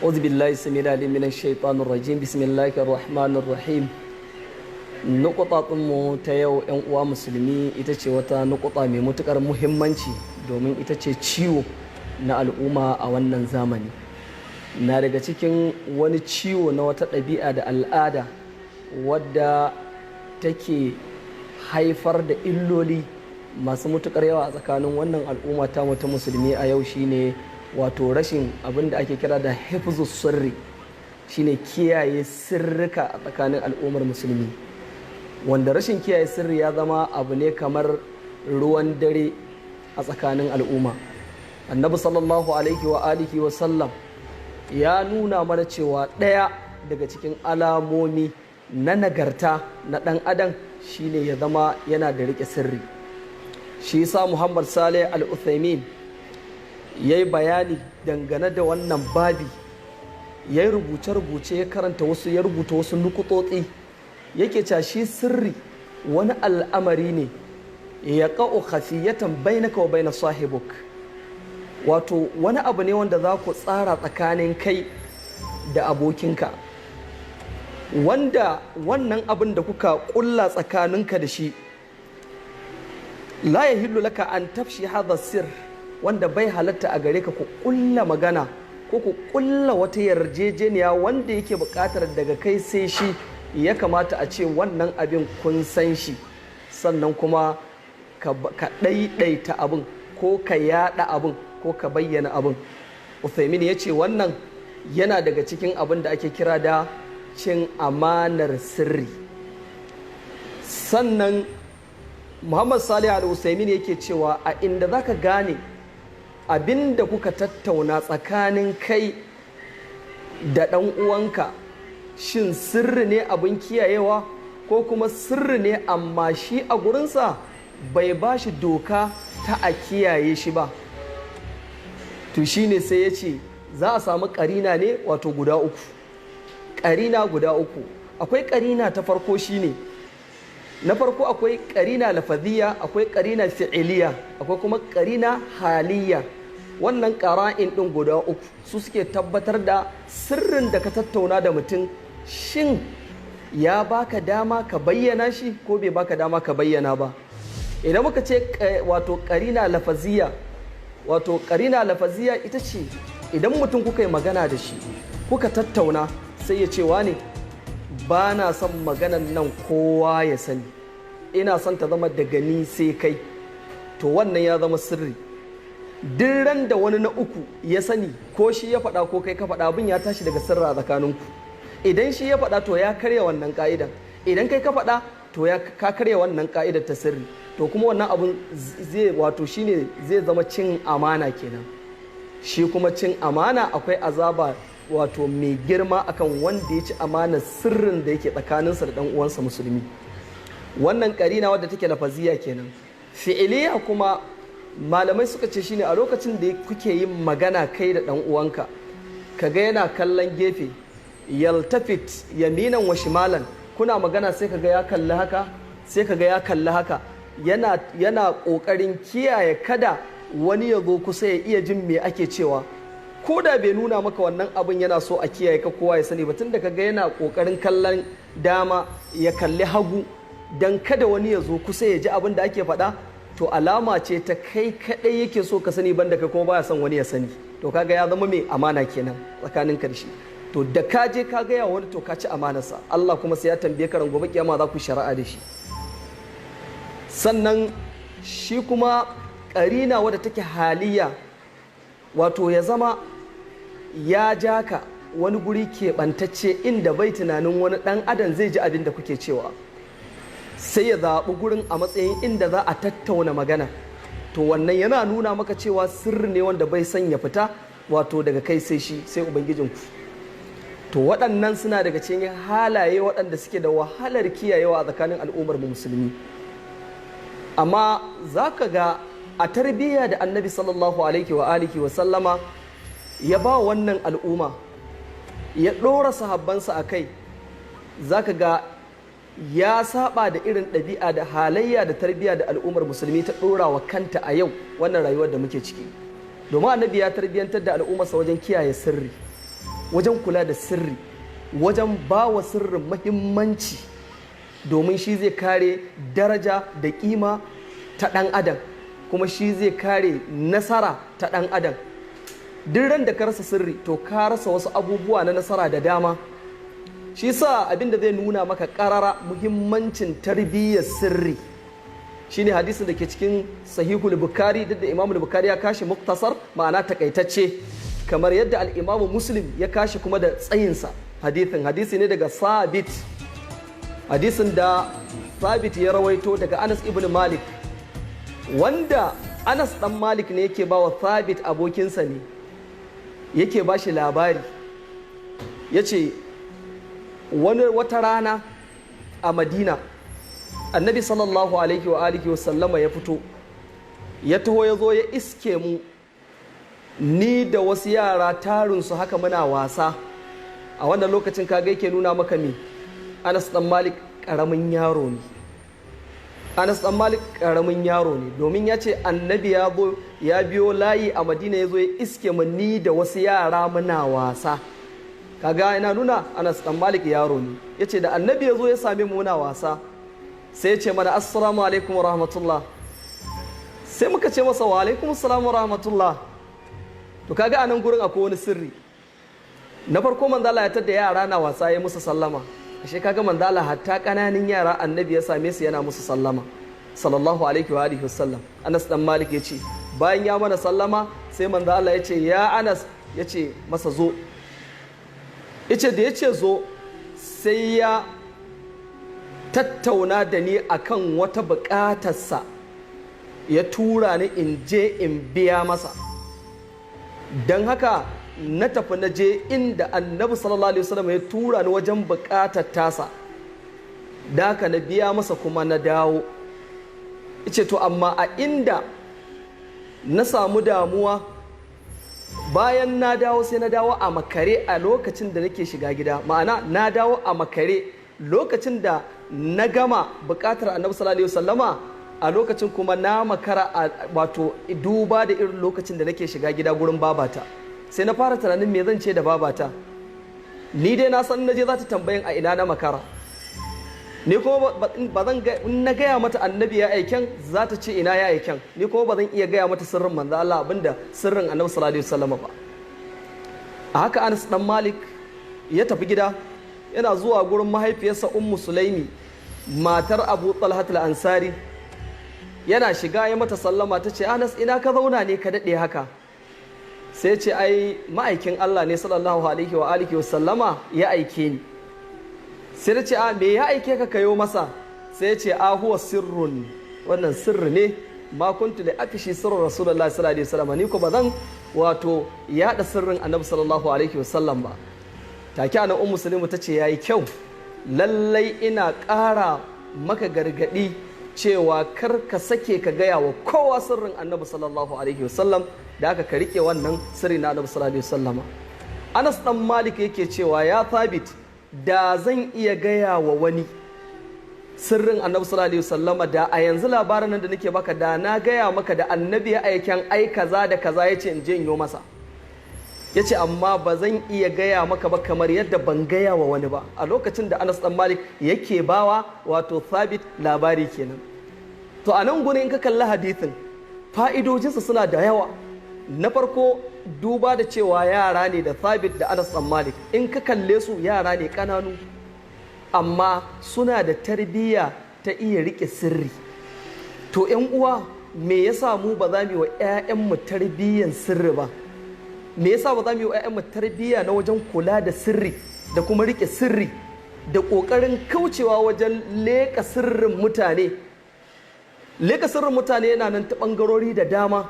أعوذ بالله السميع العليم من الشيطان الرجيم. بسم الله الرحمن الرحيم. Nukuta mu ta yau, 'yan uwa musulmi, ita ce wata nukuta mai matukar muhimmanci, domin ita ce ciwo na al'umma a wannan zamani. Na daga cikin wani ciwo na wata ɗabi'a da al'ada wadda take haifar da illoli masu matukar yawa a tsakanin wannan al'umma ta ta musulmi a yau, shine wato rashin abin da ake kira da hifzus sirri, shine kiyaye sirrika a tsakanin al'ummar musulmi, wanda rashin kiyaye sirri ya zama abu ne kamar ruwan dare a tsakanin al'umma. Annabi sallallahu alaihi wa alihi wa sallam ya nuna mana cewa ɗaya daga cikin alamomi na nagarta na ɗan adam shine ya zama yana da riƙe sirri. Shi yasa Muhammad Saleh Al-Uthaymin ya yi bayani dangane da wannan babi, ya yi rubuce-rubuce, ya karanta wasu, ya rubuta wasu nukutotsi. Yake cewa shi sirri wani al'amari ne ya ƙa'u khafiyatan bainaka wa baina sahibuk, wato wani abu ne wanda za ku tsara tsakanin kai da abokinka, wanda wannan abin da kuka ƙulla tsakaninka da shi, la yahillu laka an tafshi hadha sir, wanda bai halatta a gare ka ku ƙulla magana ko ku ƙulla wata yarjejeniya wanda yake buƙatar daga kai sai shi. Ya kamata a ce wannan abin kun san shi, sannan kuma ka ɗaiɗaita abin ko ka yaɗa abin ko ka bayyana abin. Uthaymin ya ce wannan yana daga cikin abin da ake kira da cin amanar sirri. Sannan Muhammad Salih Al-Uthaymin yake cewa a inda zaka gane abin da kuka tattauna tsakanin kai da ɗan uwanka, shin sirri ne abin kiyayewa ko kuma sirri ne amma shi a gurinsa bai ba shi doka ta a kiyaye shi ba, to shine sai ya ce za a samu karina ne wato guda uku. Karina guda uku. Akwai karina ta farko, shine na farko akwai karina lafaziyya, akwai karina fi'iliya, akwai kuma karina haliyya. Wannan ƙara'in ɗin guda uku su suke tabbatar da sirrin da ka tattauna da mutum, shin ya baka dama ka bayyana shi ko bai baka dama ka bayyana ba. Idan muka ce wato karina lafaziya, wato karina lafaziya ita ce idan mutum kuka yi magana da shi, kuka tattauna, sai ya ce, "Wane, ba na son maganan nan kowa ya sani, ina son ta zama daga ni sai kai." To wannan ya zama sirri. Duk ran da wani na uku ya sani, ko shi ya faɗa ko kai ka faɗa, abin ya tashi daga sirra tsakaninku. Idan shi ya faɗa, to ya karya wannan ka'idan. Idan kai ka faɗa, to ya ka karya wannan ka'idar ta sirri. To kuma wannan abun zai wato shine zai zama cin amana kenan. Shi kuma cin amana akwai azaba wato mai girma akan wanda ya ci amanar sirrin da yake tsakaninsa da ɗan uwansa musulmi. Wannan karina wadda take lafaziya kenan. Fi'iliya kuma malamai suka ce shine a lokacin da kuke yin magana kai da ɗan uwanka, kaga yana kallon gefe, yaltafit yaminan wa shimalan. Kuna magana sai kaga ya kalli haka, sai kaga ya kalli haka, yana kokarin kiyaye kada wani ya zo kusa ya iya jin me ake cewa. Ko da bai nuna maka wannan abin yana so a kiyaye ka kowa ya sani ba, tun da kaga yana kokarin kallon dama ya kalli hagu dan kada wani ya zo kusa ya ji abin da ake faɗa, to alama ce ta kai kadai yake so ka sani, banda kai kuma baya son wani ya sani. To kaga ya zama mai amana kenan tsakanin ka da shi. To da ka je ka gaya wani, to ka ci amanarsa. Allah kuma sai ya tambaye ka ran gobe kiyama, za ku shari'a da shi. Sannan shi kuma karina wadda take haliya, wato ya zama ya ja ka wani guri keɓantacce inda bai tunanin wani ɗan adam zai ji abin da kuke cewa, sai ya zaɓi gurin a matsayin inda za a tattauna magana. To wannan yana nuna maka cewa sirri ne wanda bai son ya fita, wato daga kai sai shi sai ubangijinku. To waɗannan suna daga cikin halaye waɗanda suke da wahalar kiyayewa a tsakanin al'ummar musulmi. Amma za ka ga a tarbiyya da Annabi sallallahu alaihi wa alihi wa sallama ya ba wannan al'umma, ya ɗora sahabbansa a kai, za ka ga ya saba da irin ɗabi'a da halayya da tarbiyya da al'ummar musulmi ta ɗora wa kanta a yau, wannan rayuwar da muke ciki. Domin Annabi ya tarbiyyantar da al'ummarsa wajen kiyaye sirri. Wajen kula da sirri, wajen ba wa sirrin mahimmanci, domin shi zai kare daraja da kima ta ɗan adam, kuma shi zai kare nasara ta ɗan adam. Duk ran da ka rasa sirri, to ka rasa wasu abubuwa na nasara da dama. Shi sa abin da zai nuna maka ƙarara muhimmancin tarbiyyar sirri shine hadisin da ke cikin Sahihul Bukhari, duk da Imamul Bukhari ya kashi muktasar, ma'ana takaitacce, kamar yadda Al'imamu Muslim ya kashi kuma da tsayinsa. Hadithin hadisi ne daga Sabit, hadisin da Sabit ya rawaito daga Anas ibn Malik, wanda Anas dan Malik ne yake bawa Sabit, abokinsa ne, yake ba shi labari. Ya ce wani wata rana a Madina, Annabi sallallahu alaihi wa alihi wasallama ya fito, ya taho, ya zo ya iske mu, ni da wasu yara tarinsu haka, muna wasa. A wannan lokacin kaga yake nuna maka me? Anas dan Malik karamin yaro ne. Anas dan Malik karamin yaro ne, domin ya ce Annabi ya zo, ya biyo layi a Madina, ya zo ya iske mu, ni da wasu yara muna wasa. Kaga yana nuna Anas dan Malik yaro ne. Ya ce da Annabi ya zo ya same mu muna wasa, sai ya ce mana, "Assalamu alaikum wa rahmatullah." Sai muka ce masa, "Wa alaikum assalam wa rahmatullah." To kaga a nan gurin akwai wani sirri. Na farko, manzo Allah ya tadda yara na wasa, ya musu sallama. Ashe kaga manzo Allah, hatta kananan yara Annabi ya same su yana musu sallama, sallallahu alaihi wa alihi wasallam. Anas dan Malik ya ce bayan ya mana sallama, sai manzo Allah ya ce, "Ya Anas," ya ce masa, "Zo." Yace da ya ce zo, sai ya tattauna da ni akan wata buƙatarsa, ya tura ni in je in biya masa. Don haka na tafi, na je inda Annabi sallallahu alaihi wasallam ya tura ni wajen buƙatar tasa, da haka na biya masa kuma na dawo. Ce to amma a inda na samu damuwa, bayan na dawo, sai na dawo a makare a lokacin da nake shiga gida, ma'ana na dawo a makare lokacin da na gama bukatar Annabi sallallahu alaihi wasallama. A lokacin kuma na makara, wato duba da irin lokacin da nake shiga gida gurin babata. Sai na fara tunanin me zan ce da babata. Ni dai na san naje za ta tambayin a ina na makara. Ni kuma ba zan in na gaya mata Annabi ya aiken, za ta ce ina ya aiken. Ni kuma ba zan iya gaya mata sirrin manzo Allah, abinda sirrin Annabi sallallahu alaihi wasallam ba. A haka Anas dan Malik ya tafi gida. Yana zuwa gurin mahaifiyarsa Ummu Sulaimi, matar Abu Talhat al-Ansari, yana shiga ya mata sallama. Ta ce, "Anas, ina ka zauna ne ka daɗe haka?" Sai ce, "Ai ma'aikin Allah ne sallallahu alaihi wa alihi wa sallama ya aike ni." Sai ta ce, "A me ya aike ka kayo masa?" Sai ce, "A huwa sirrun, wannan sirri ne, ma kuntu li afshi sirrin Rasulullahi sallallahu alaihi wasallam." Ni ko ba zan wato yaɗa sirrin Annabi sallallahu alaihi wasallam ba. Take anan Ummu Sulaimu ta ce, "Yayi kyau, lallai ina ƙara maka gargaɗi cewa kar ka sake ka gaya wa kowa sirrin Annabi sallallahu alaihi wasallam, da aka ka rike wannan sirri na Annabi sallallahu alaihi wasallama." Anas dan Malik yake cewa, "Ya Thabit, da zan iya gaya wa wani sirrin Annabi sallallahu alaihi wasallama, da a yanzu labarin nan da nake baka, da na gaya maka da Annabi ya aiken ai kaza da kaza, yace in je in yo masa." Yace amma ba zan iya gaya maka ba, kamar yadda ban gaya wa wani ba. A lokacin da Anas dan Malik yake bawa wato Thabit labari kenan. To a nan gurin in ka kalli hadithin, fa'idojinsa suna da yawa. Na farko, duba da cewa yara ne da Thabit da Anas dan Malik. In ka kalle su, yara ne ƙananu, amma suna da tarbiyya ta iya rike sirri. To yan uwa, me yasa mu ba za mu yi wa 'ya'yanmu tarbiyyan sirri ba? Me yasa ba za mu yi wa 'ya'yanmu tarbiyya na wajen kula da sirri da kuma rike sirri da ƙoƙarin kaucewa wajen leƙa sirrin mutane? Leƙa sirrin mutane yana nan ta ɓangarori da dama: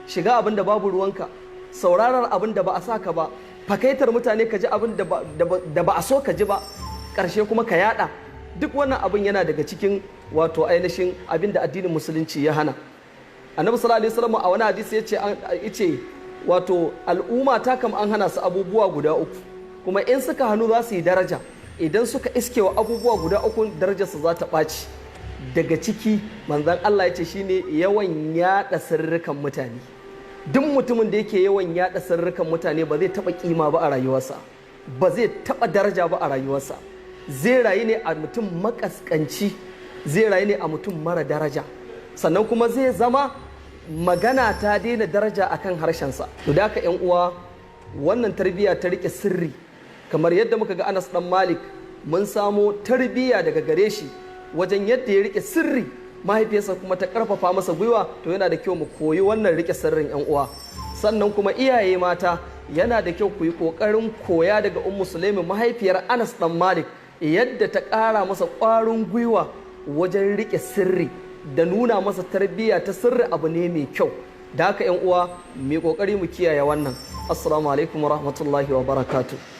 shiga abin da babu ruwanka, sauraron abin da ba a saka ba, fakaitar mutane ka ji abin da ba a so ka ji ba, ƙarshe kuma ka yada. Duk wannan abin yana daga cikin wato ainihin abin da addinin Musulunci ya hana. Annabi sallallahu alaihi wasallam a wani hadisi yace wato al'umma ta kam an hana su abubuwa guda uku, kuma in suka hannu za su yi daraja, idan suka iskewa abubuwa guda uku darajarsu za ta ɓaci. Daga ciki manzon Allah ya ce shine yawan yaɗa sirrikan mutane. Duk mutumin da yake yawan yada sirrukan mutane ba zai taba kima ba a rayuwarsa, ba zai taba daraja ba a rayuwarsa. Zai rayu ne a mutum makaskanci, zai rayu ne a mutum mara daraja, sannan kuma zai zama magana ta daina daraja akan harshensa. To da haka yan uwa, wannan tarbiyya ta rike sirri, kamar yadda muka ga Anas dan Malik, mun samo tarbiyya daga gare shi wajen yadda ya rike sirri, mahaifiyarsa kuma ta karfafa masa gwiwa. To yana da kyau mu koyi wannan rike sirrin, yan uwa. Sannan kuma iyaye mata, yana da kyau ku yi kokarin koya daga Ummu Sulaimi, mahaifiyar Anas dan Malik, yadda ta ƙara masa ƙwarin gwiwa wajen rike sirri da nuna masa tarbiyya ta sirri abu ne mai kyau. Da haka yan uwa, mu kokari mu kiyaye wannan. Assalamu alaikum wa rahmatullahi wa barakatuh.